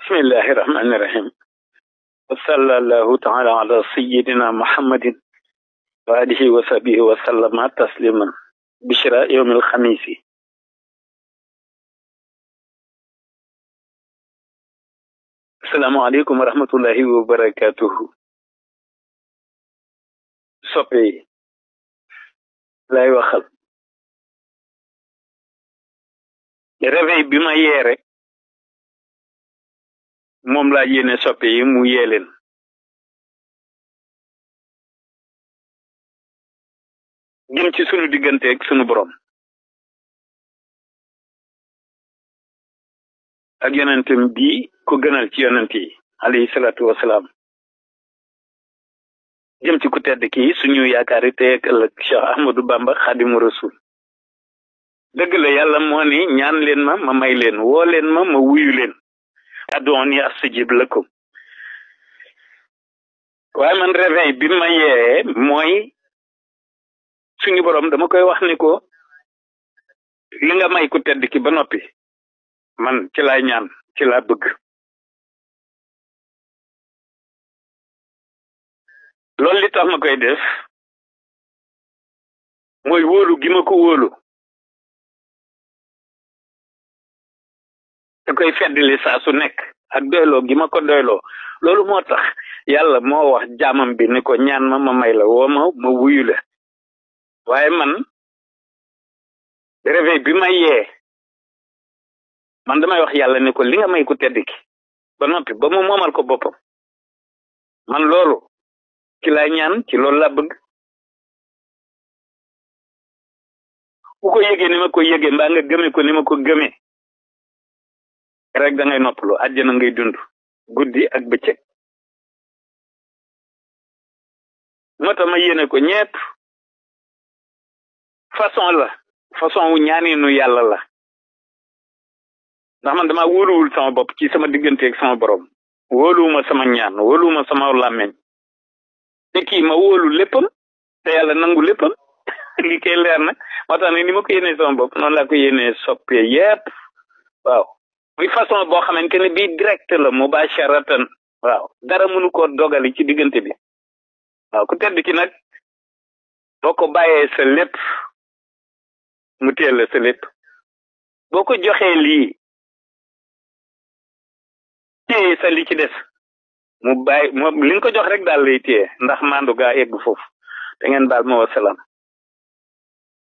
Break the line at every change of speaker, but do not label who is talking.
بسم الله الرحمن الرحيم وصلى الله تعالى على سيدنا محمد وآله وصحبه وسلم تسليما بشرى يوم الخميس. السلام عليكم ورحمة الله وبركاته. صبي لا يوخل réveil bi ma yéré mom la yéné soppé yi mu yélen jëm ci sunu digënté ak sunu borom ak yonentem bi ko gënal ci yonent yi alayhi salatu wassalam jëm ci ku tedd ki suñu yaakaari té ak ëlëk Cheikh Ahmadou Bamba Khadimou Rasoul. dëgg la yàlla moo ni ñaan leen ma may leen woo leen ma wuyu leen ad'uuni astajib lakum. waaye man réveil bi ma yee mooy suñu borom dama koy wax ni ko li nga may ku tedd ki ba noppi man ci laay ñaan ci laa bëgg. loolu li tax ma koy def mooy wóolu gi ma ko wóolu da koy feddali saa su nekk ak doyloo gi ma ko doyloo. loolu moo tax yàlla moo wax jaamam bi ni ko ñaan ma may la woo ma wuyu la. waaye man réveil bi ma yee man damay wax yàlla ni ko li nga may ku tedd ki ba noppi ba mu moomal ko boppam man loolu ci lay ñaan ci loolu laa bëgg. ku ko yëgee ni ma ko yëgee mbaa nga gëme ko ni ma ko gëmee rek da ngay noppalu àjjana ngay dund guddi ak bëccëg. moo tax ma yéene ko ñépp façon wu ñaaninu yàlla la ndax man dama wóoluwul sama bopp ci sama diggante ak sama borom wóoluwuma sama ñaan wóoluwuma sama làmmeñ te kii ma wóolu léppam te yàlla nangu léppam li koy leer na moo tax ne ni ma ko yéenee sama bopp noonu laa ko yéenee soppee yépp. waaw muy façon boo xamante ne bii direct la mubasharatan. waaw dara mënu koo dogali ci diggante bi. waaw ku tedd ki nag boo ko bàyyee sa lépp mu teel la sa lépp boo ko joxee lii téye sa li ci des mu bàyyi moom li nga ko jox rek daal lay téye ndax mandu gaa egg foofu da ngeen baal ma wasalaam.